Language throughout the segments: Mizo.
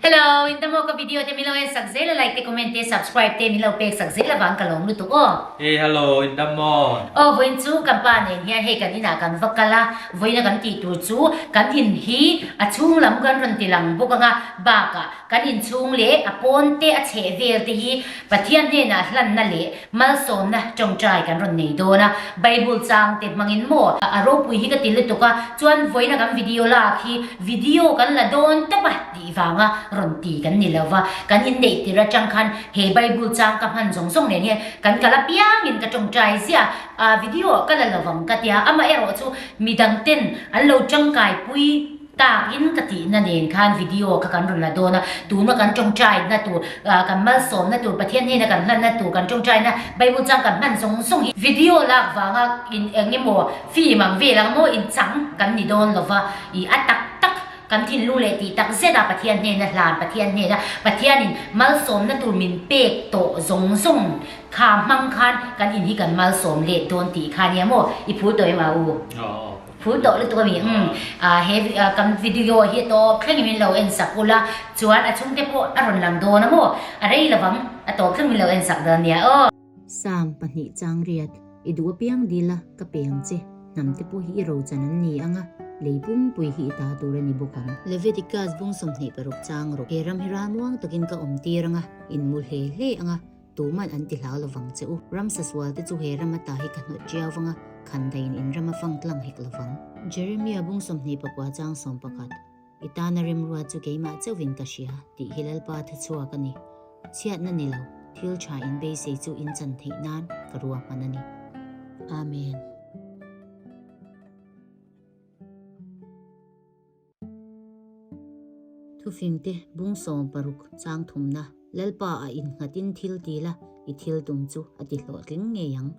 Hello, in tamo ka video te min lo en sak zel a like te comment te subscribe te min lo pek sak zel avang ka lawm lutuk aw. Hey hello, in dam maw? Aw vawiin chu kan pa nen hian hei kan inah kan va kal a, vawiina kan tih tur chu kan in hi a chhung lam kan rawn ti lang bawk anga bakah kan inchhung leh a pawn te a chheh vel te hi Pathian hnenah hlanna leh Malsawmna tawngtai kan rawn nei dawn a, Bible chang te hmangin maw a ropui hi ka ti lutuk a, chuan vawiina kan video lak hi video kan la dawn tawp a tih vanga rawn ti kan ni lo va, kan inneih tir atang khan he Bible chang ka hman zawng zawng nen hian kan kal apiangin ka tawngtai ziah a, video ka la lovang ka tia, amaherawh chu midang ten an lo tangkai pui. Takin ka tihna nen khan video kha kan rawn la dawn a, tuna kan tawngtaina tur, kan malsawmna tur, Pathian hnena kan hlanna tur, kan tawngtaina Bible chang kan hman zawng zawng hi video lak vanga in eng emaw film ang vel ang maw inchang kan ni dawn lova, ih a tak tak kan thinlung leh tih tak zet a Pathian hnena hlan, Pathian hnena Pathianin malsawmna tur min pek tawh zawng zawng kha hmang khan kan in hi kan malsawm let dawn tih kha nia maw i phur tawh em a u? Phur tawh lutuk a mi umm he kan video hi tawp thlengin min lo en sak ula chuan a chhungte pawh a rawn lang dawn a maw a rei lovang a tawp thleng min lo en sak dawn nia aw. Sam pahnih chang riat i duh apiang dil a ka pe ang che hnam te pawh hi i rochan an ni ang a lei pumpui hi i ta tur a ni bawk ang. Leviticus bung 26 chang rawh he ram hi ralmuang takin ka awm tir ang a in mu hle hle ang a. Tuman an ti hlau lovang che u. Ramsa sual te chu he ram ata hi ka hnawt ṭiau vang a, khandaiin in ram a fang tlang hek lovang. Jeremia bung 24 chang 11, I tana remrua chu keimah chauhin ka hria, tih hi Lalpa thuchhuak a ni. Chhiatna ni lo, thil ṭha in beisei chu in chan theih nan ka ruahman a ni. Amen. Thufingte bung 60 chang thumna Lalpa a innghatin thil ti la, i thil tum chu a ti hlawhtling ngei ang.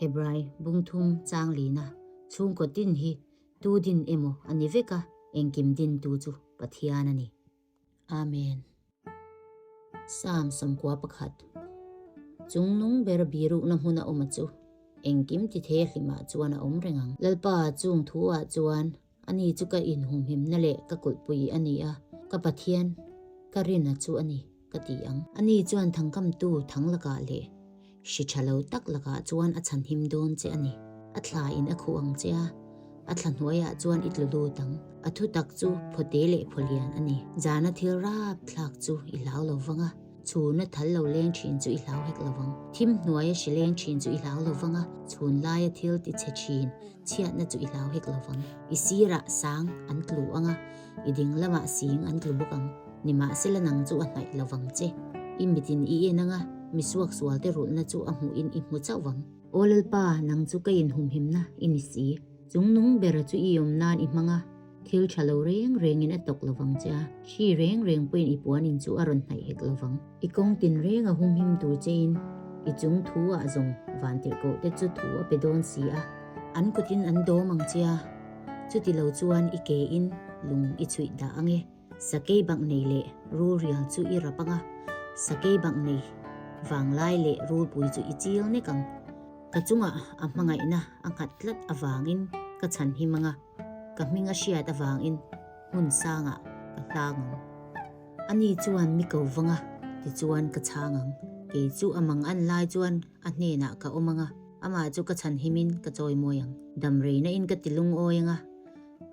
Hebrai bung thum chang lina chhungkaw tin hi tu din emaw a ni vek a, engkim dintu chu Pathian a ni. Amen. Psalm 91 Chung nung ber birukna hmuna awm a chu engkim ti thei a hlimah chuan a awm reng ang. Lalpa chung thu ah chuan ani chu ka inhumhimna leh ka kulhpui a ni a, ka Pathian ka rina chu a ni ka ti ang. Ani chuan thangkamtu thang lakah leh Hri tha lo tak lakah chuan a chhanhim dawn che a ni. A thla in a khuh ang che a, a thla hnuaiah chuan i tlu lut ang. A thu tak chu phawte leh phawlian a ni. Zana thil rap thlak chu i hlau lo vang a, chhuna thal lo leng thin chu i hlau hek lo vang. Thim hnuaia hri leng thin chu i hlau lo vang a, chhun laia thil ti chhe thin chhiatna chu i hlau hek lo vang. I sirah sang an tlu ang a, i ding lamah sing an tlu bawk ang. Nimahsela nang chu a hnaih lo vang che. I mitin i en anga mi suaksual te rulhna chu a hmuhin i hmu chauh vang. Aw Lalpa, nang chu ka inhumhimna i ni si. Chung nung bera chu i awm nan i hmang a, thil tha lo reng rengin a tawk lo vang che a, hri reng reng pawhin i puanin chu a rawn hnaih hek lo vang. I kawng tin renga humhim tur chein i chung thu ah zawng vantirhkoh te chu thu a pe dawn si a. An kutin an dawm ang che a, chuti lo chuan i ke in lung i chhuih dah ang e. Sakei bak nei leh rul rial chu i rap ang a, sakei bak nei vanglai leh rulpui chu i chil nek ang. Ka chungah a hmangaihna a nghat tlat avangin ka chhan him ang a, ka hming a hriat avangin hmun sangah ka hlang ang. Ani chuan mi ko vang a, tichuan ka chhang ang. Kei chu a mang an lai chuan a hnenah ka awm ang a, amah chu ka chhan himin ka chawimawi ang. Damreina in ka ti lungawi ang a,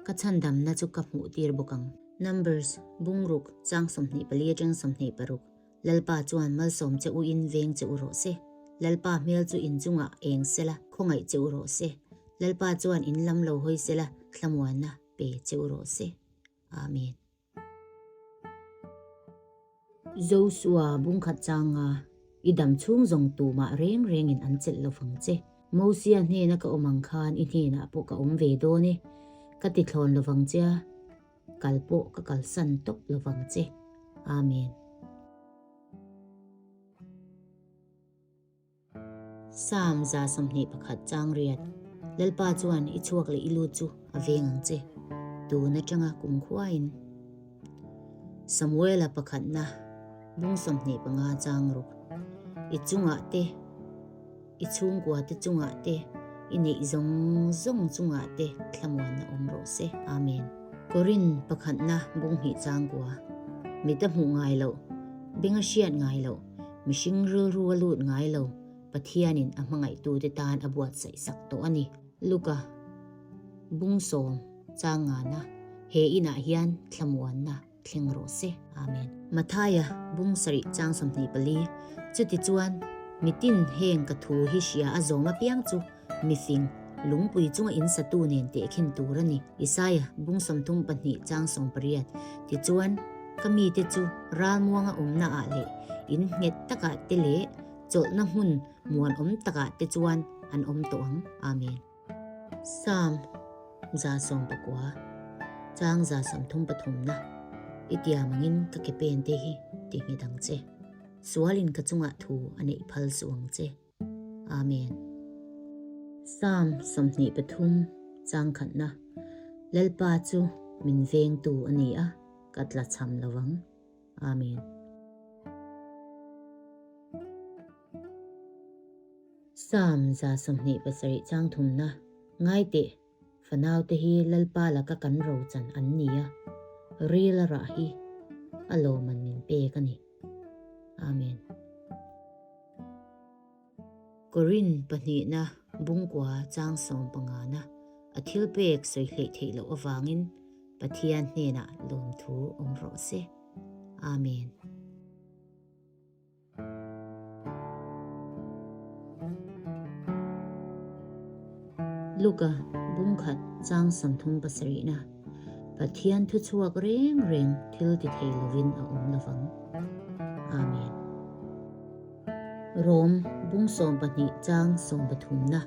Ka chhandamna chu ka hmuh tir bawk ang. Numbers, Bungruk, chang 24 atang 26, Lalpa chuan malsawm che u in veng che u rawh se. Lalpa hmel chu in chungah eng sela, khawngaih che u rawh se. Lalpa chuan in lam lo hawi sela, thlamuanna pe che u rawh se. Amen. Joshua bungkhat changa i dam chhung zawng tumah reng rengin an chelh lo vang che. Mosia hnena ka awm ang khan i hnenah pawh ka awm ve dawn e. Ka ti thlawn lo vang che a, kal pawh ka kalsan tawp lo vang che. Amen. Psalm 121 chang riat, Lalpa chuan i chhuak leh i lut chu a veng ang che, tun atanga kum khuain. Samuela pakhatna bung 25 chang ruk, I chungah te, i chhungkua te chungah te, i neih zawng zawng chungah te thlamuanna awm rawh se. Amen. Korin pakhatna bung hnih changkua, mit a hmuh ngai loh, beng a hriat ngai loh, mihring rilru a lut ngai lo, Pathianin a hmangaihtute tan a buatsaih sak tawh a ni. Luka, Bung sawm chang ngana he inah hian thlamuanna thleng rawh se. Amen. Mathaia, Bung sarih chang 24, Chutichuan, mitin heng ka thu hi hria a zawm apiang chu mifing, lungpui chunga in satu nen tehkhin tur a ni. Isaia, Bung 32 chang 18, Tichuan, ka mite chu ralmuanga awmnaah leh in nghet takah te leh chawlhna hmun muanawm takah te chuan an awm tawh ang. Amen. Psalm 19, chang 33 na, I tiam angin ka ke pen te hi ti nghet ang che. Sualin ka chungah thu a neih phal suh ang che. Amen. Psalm 23, chang khatna, Lalpa chu min vengtu a ni a, ka tlachham lo vang. Amen. Psalm 27 chang thumna, Ngai teh, fanaute hi Lalpa laka kan rochan an ni a, ril a rah hi a lawman min pek a ni. Amen. Korin pahnihna bungkua chang sawmpangana a thil pek sawi hleih theih loh avangin Pathian hnenah lawmthu awm rawh se. Amen. Luka bungkhat chang 37na Pathian thuchhuak reng reng thil ti thei lovin a awm lovang. Amen. Rom bung 12 chang 13na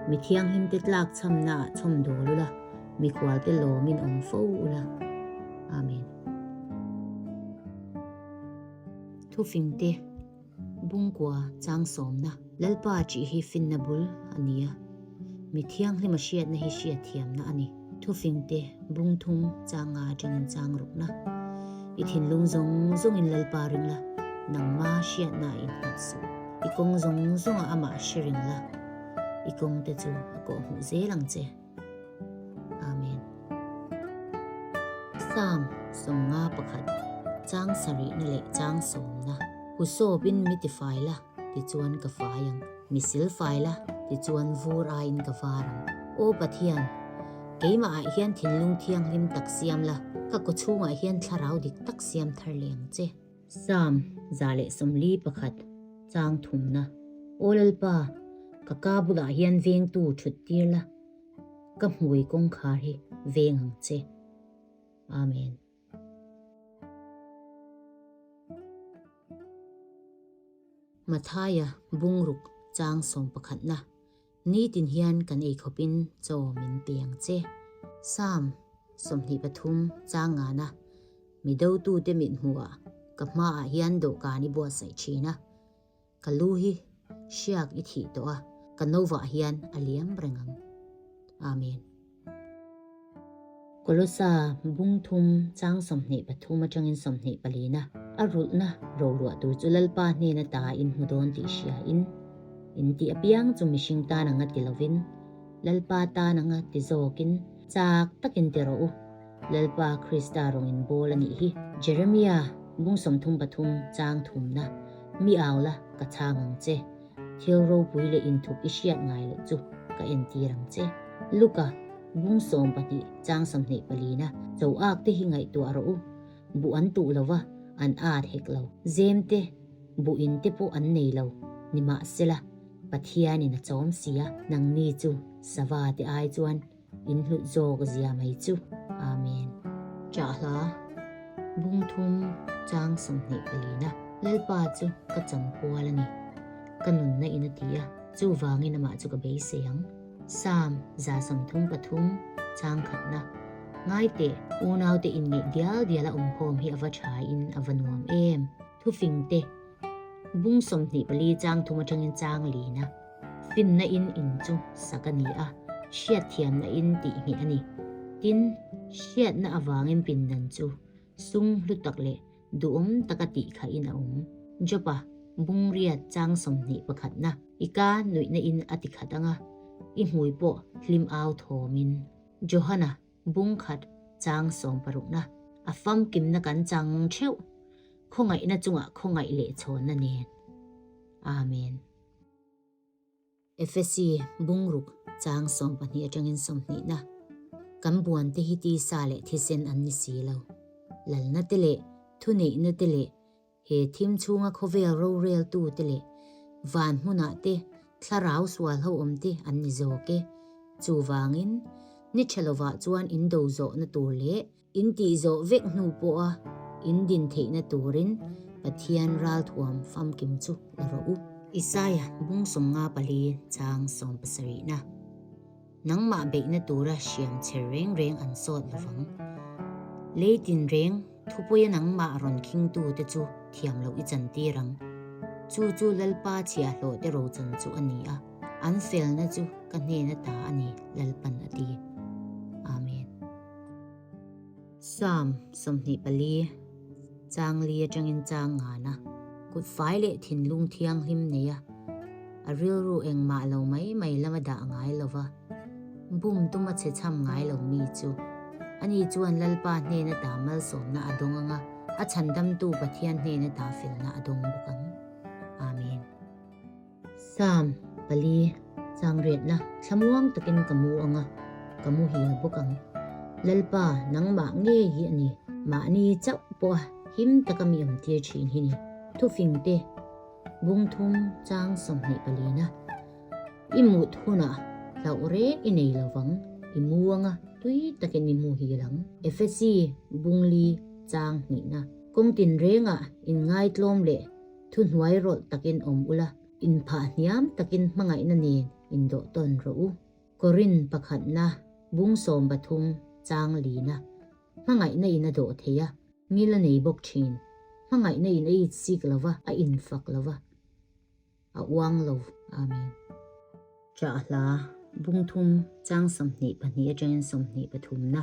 Mi thianghlimte tlak chhamnaah chhawm dawl ula, mikhualte lawmin awm fo ula. Amen. Thufingte bungkua chang sawmna Lalpa tih hi finna bul a ni a, mi thianghlima hriatna hi hriatthiamna a ni. Thufingte bung thum chang nga atangin chang rukna I thinlung zawng zawngin Lalpa ring la, nangma hriatna a innghat suh. I kawng zawng zawngah amah hre ring la, i kawngte chu a kawhhmuh zel ang che. Amen. Psalm 51, chang sarihna leh chang sawmna, Husawpin mi tifai la, tichuan ka fai ang. Mi sil fai la, tichuan vur aiin ka var ang. Aw Pathian, keimahah hian thinlung thianghlim tak siam la, ka kawchhungah hian thlarau dik tak siam thar leh ang che. Psalm 141, chang thumna, Aw Lalpa, ka ka bulah hian vengtu thut tir la, ka hmui kawngkhar hi veng ang che. Amen. Mathaia bungruk chang sawmpakhatna Nitin hian kan ei khawpin chaw min pe ang che. Psalm 23 chang ngana Mi dotute mit hmuhah ka hmaah hian dawhkan i buatsaih thin a. Ka lu hi hriak i thih tawh a, ka novah hian a liam reng ang. Amen. Kolosa bung thum chang 23 atangin 24 na a rulhna roluah tur chu Lalpa hnena ta in hmu dawn tih hria in, in tih apiang chu mihring tan anga ti lovin, Lalpa tan anga ti zawkin chak takin ti rawh u. Lalpa Krista rawng in bawl a nih hi. Jeremia bung 33 chang thumna mi au la ka chhang ang che. Thil ropui leh inthup i hriat ngai loh chu ka entir ang che. Luka, bung 12 chang 24 na cho ak te hi ngaihtuah rawh u. Buh an tuh lo va, an at hek lo. Zem te, buh in te pawh an nei lo. Nimahsela, Pathianin a chawm si a, nangni chu sava te ai chuan In hlut zawk zia mai chu. Amen. Chah hla, Bung thum chang 24 na Lalpa chu ka chanpual a ni, ka nunna in a ti a, chuvangin amah chu ka beisei ang. Psalm 133 chang khatna Ngai teh, unaute inngeih dial dial a awmkhawm hi a va tha in a va nuam em. Thufingte, Bung 24 chang thum atangin chang lina. Finna in in chu sak a ni a, hriatthiamna in tih ngheh a ni. Tin, hriatna avangin pindan chu sum hlu tak leh duhawm taka tih khahin a awm. Job-a bungriat chang 21 na, I ka nuihna in a ti khat ang a, i hmui pawh hlim au thawmin. Johana bungkhat. chang sawmparukna a famkimna kan chang theuh khawngaihna chungah khawngaih leh chhawnna nen. Amen. Efesi bungruk chang 12 atangin 20 na kan buan te hi tisa leh thisen an ni si lo. Lalna te leh thuneihna te leh He thim chhunga khawvel roreltu te leh van hmunah te thlarau sual ho awm te an ni zawk e. Chuvangin, ni tha lovah chuan in do zawhna tur leh in tih zawh vek hnu pawha in din theihna turin Pathian ralthuam famkim chu la rawh u. Isaia bung 54 chang 70na. Nangmah beihna tura hriam chher reng reng an sawt lovang. Lei tinreng Thupuia nangmah rawn khingtute chu thiam loh i chantir ang. Chu chu Lalpa chhiahhlawhte rochan chu a ni a, an felna chu ka hnena ta a ni, Lalpan a ti. Amen. Psalm 24, Chang li atangin chang ngana, kut fai leh thinlung thianghlim neia, a rilru engmah lo mai mai lama dah ngai lova, Bum tuma chhe chham ngai lo mi chu. Ani chuan Lalpa hnena ta malsawmna a dawng ang a, a chhandamtu Pathian hnena ta felna a dawng bawk ang. Amen. Psalm pali, Changriatna thlamuang takin ka mu ang a, ka muhil bawk ang. Lalpa, nangmah ngei hi a ni, mahni chauh pawha him taka mi awmtir thin hi ni. Thufingte, Bungthum chang 24 na. I mut hunah hlauh reng i nei lo vang, i mu anga tui takin i mu hil ang. Efesi bungli chang hnihna. Kawng tinrengah inngaitlawm leh thuhnuai rawlh takin awm ula, inphah hniam takin hmangaihna nen indawh tawn rawh u. Korin pakhatna bung 13 chang lina. Hmangaihna in a dawh thei a, ngil a nei bawk thin. Hmangaihna in a itsik lova, a infak lova. A uang lo. Amen. Ṭah hla, bung thum, chang 22 aṭangin 23 na.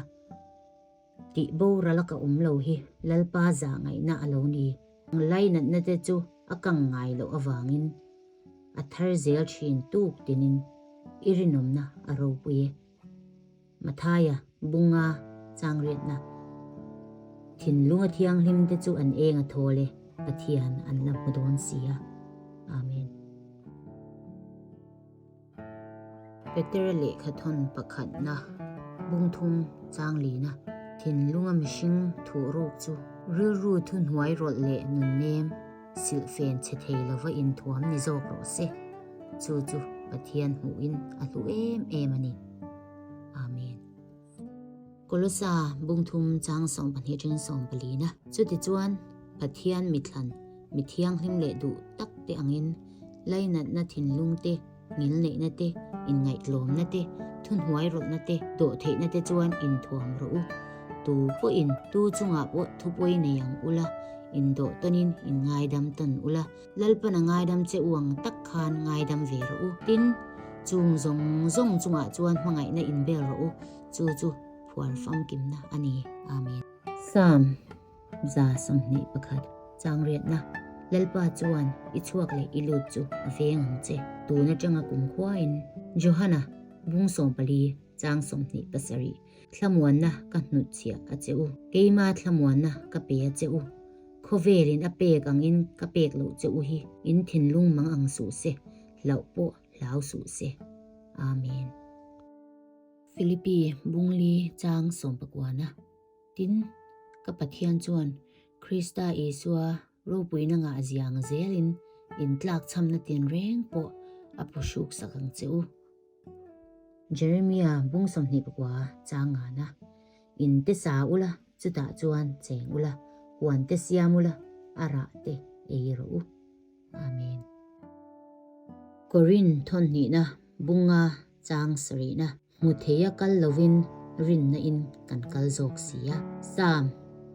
Tih boral a ka awm lo hi Lalpa zah ngaihna a lo ni. Lainatna te chu a kang ngai loh avangin a thar zel ṭhin tuk tinin i rinawmna a ropui e. Mathaia, bunga, chang riatna. Thinlunga thianghlim te chu an eng a thawl e, Pathian an la hmu dawn si a. Amen. Petera lehkha thawn pakhatna, bung thum, chang lina. Thinlunga mihring thuh ruk chu rilru thuhnuai rawlh leh nunnem silhfen chhe thei lova inthuam ni zawk rawh se. Chu chu Pathian hmuhin a hlu em em a ni. Amen. Kolosa bungthum chang 12 atangin 14 na. Chutichuan, Pathian mithlan, mi thianghlim leh duh tak te angin lainatna thinlung te, ngilneihna te, inngaihtlawmna te, thuhnuai rawlhna te, dawhtheihna te chuan inthuam rawh u. Tu pawhin tu chungah pawh thupawi nei ang ula, indawh tawnin inngaidam tawn ula, Lalpan a ngaidam che u ang tak khan ngaidam ve rawh u. Tin, chung zawng zawng chungah chuan hmangaihna inbel rawh u, chu chu phuar famkimna a ni. Amen. Psalm 121, Changriatna, Lalpa chuan i chhuak leh i lut chu a veng ang che. Tun atanga kum khuain Johana bung 14, chang 27, Thlamuanna ka hnutchhiah a che u, keima thlamuanna ka pe a che u. Khawvelin a pek angin ka pek loh che u hi in thinlung mang ang suh se, hlauh pawh hlau suh se. Amen. Philippi bungli chang sawmpakuana tin ka Pathian chuan Krista Isua ropuina ngah ziang zelin in tlakchhamna tinreng pawh a phuhruk sak ang che u. Jeremia bung 24 chang ngana in te sa ula chutah chuan cheng ula huan te siam ula a rah te ei rawh u. Amen. Korin thawnhnihna bunga chang sarihna hmu theia kal lovin rinna in kan kal zawk si a. Psalm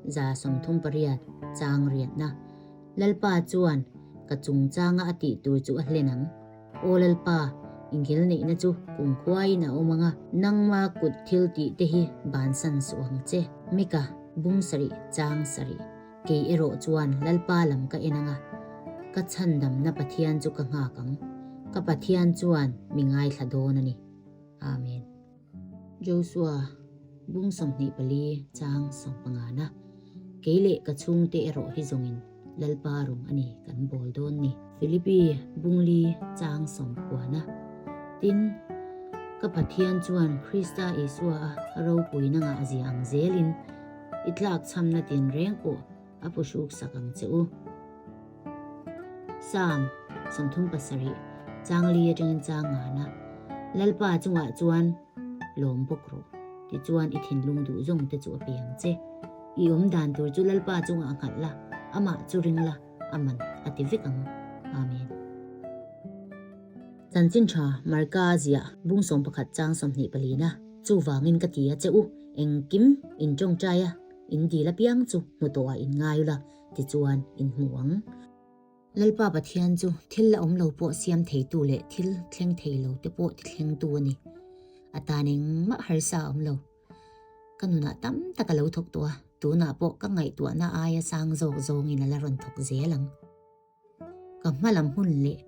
138 chang riatna Lalpa chuan ka chungchanga a tih tur chu a hlen ang. Aw Lalpa, i ngil neihna chu kumkhuaiin a awm ang a, nangma kut thil tih te hi bansan suh ang che. Mika, bung sarih, chang sarih, kei erawh chuan Lalpa lam ka en ang a, ka chhandamna Pathian chu ka nghak ang. Ka Pathian chuan mi ngaithla dawn a ni. Amen. Joshua. Bung 24 chang sawmpangana, Kei leh ka chhungte erawh hi zawngin Lalpa rawng a ni kan bawl dawn ni. Philippi bungli chang sawmkuana, Tin, ka Pathian chuan Krista Isua a ropuina ngah zia ang zelin i tlakchhamna tinreng pawh a puhruk sak ang che u. Psalm 37, chang li atangin chang ngana, Lalpa chungah chuan lawm bawk rawh, tichuan i thinlung duh zawng te chu a pe ang che. I awm dan tur chu Lalpa chungah a nghalh la, amah chu ring la, a man a ti vek ang. Amen. Chanchin tha Marka ziah bung 11 chang 24 na, Chuvangin ka ti a che u, engkim in tawngtai a, in dil apiang chu hmu tawhah in ngai ula, tichuan in hmu ang. Lalpa Pathian chu thil la awm lo pawh siam theitu leh thil thleng thei lo te pawh ti thlengtu a ni. A tan engmah harsa a awm lo. Ka nunah tam tak a lo thawk tawh a, tunah pawh ka ngaihtuahna aia sang zawk zawngin a la rawn thawk zel ang. Ka hma lam hun leh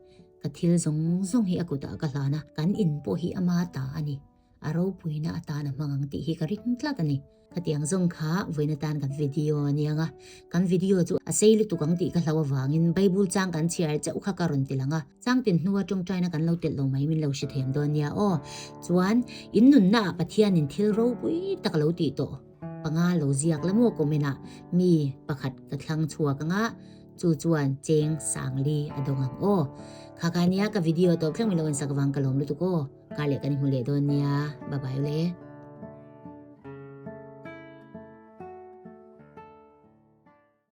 ka thil zawng zawng hi a kutah ka hlan a, kan in pawh hi ama ta a ni. A ropuina atan a hmang ang tih hi ka ring tlat a ni. Khatiang zawng kha vawiin atan kan video a niang a, kan video chu a sei lutuk ang tih ka hlau avangin Bible chang kan chhiar chauh kha ka rawn ti lang a, chang tin hnua tawngtaina kan lo telh lo mai min lo hre thiam dawn nia aw. Chuan in nunnaah Pathianin thil ropui tak a lo tih tawh panga lo ziak la maw comment ah mi pakhat ka thlang chhuak anga chu chuan cheng sangli a dawng ang aw. Kha kha nia ka video tawp thleng min lo en sak avang ka lawm lutuk aw. Kar leh kan inhmu leh dawn nia. Bye bye ule.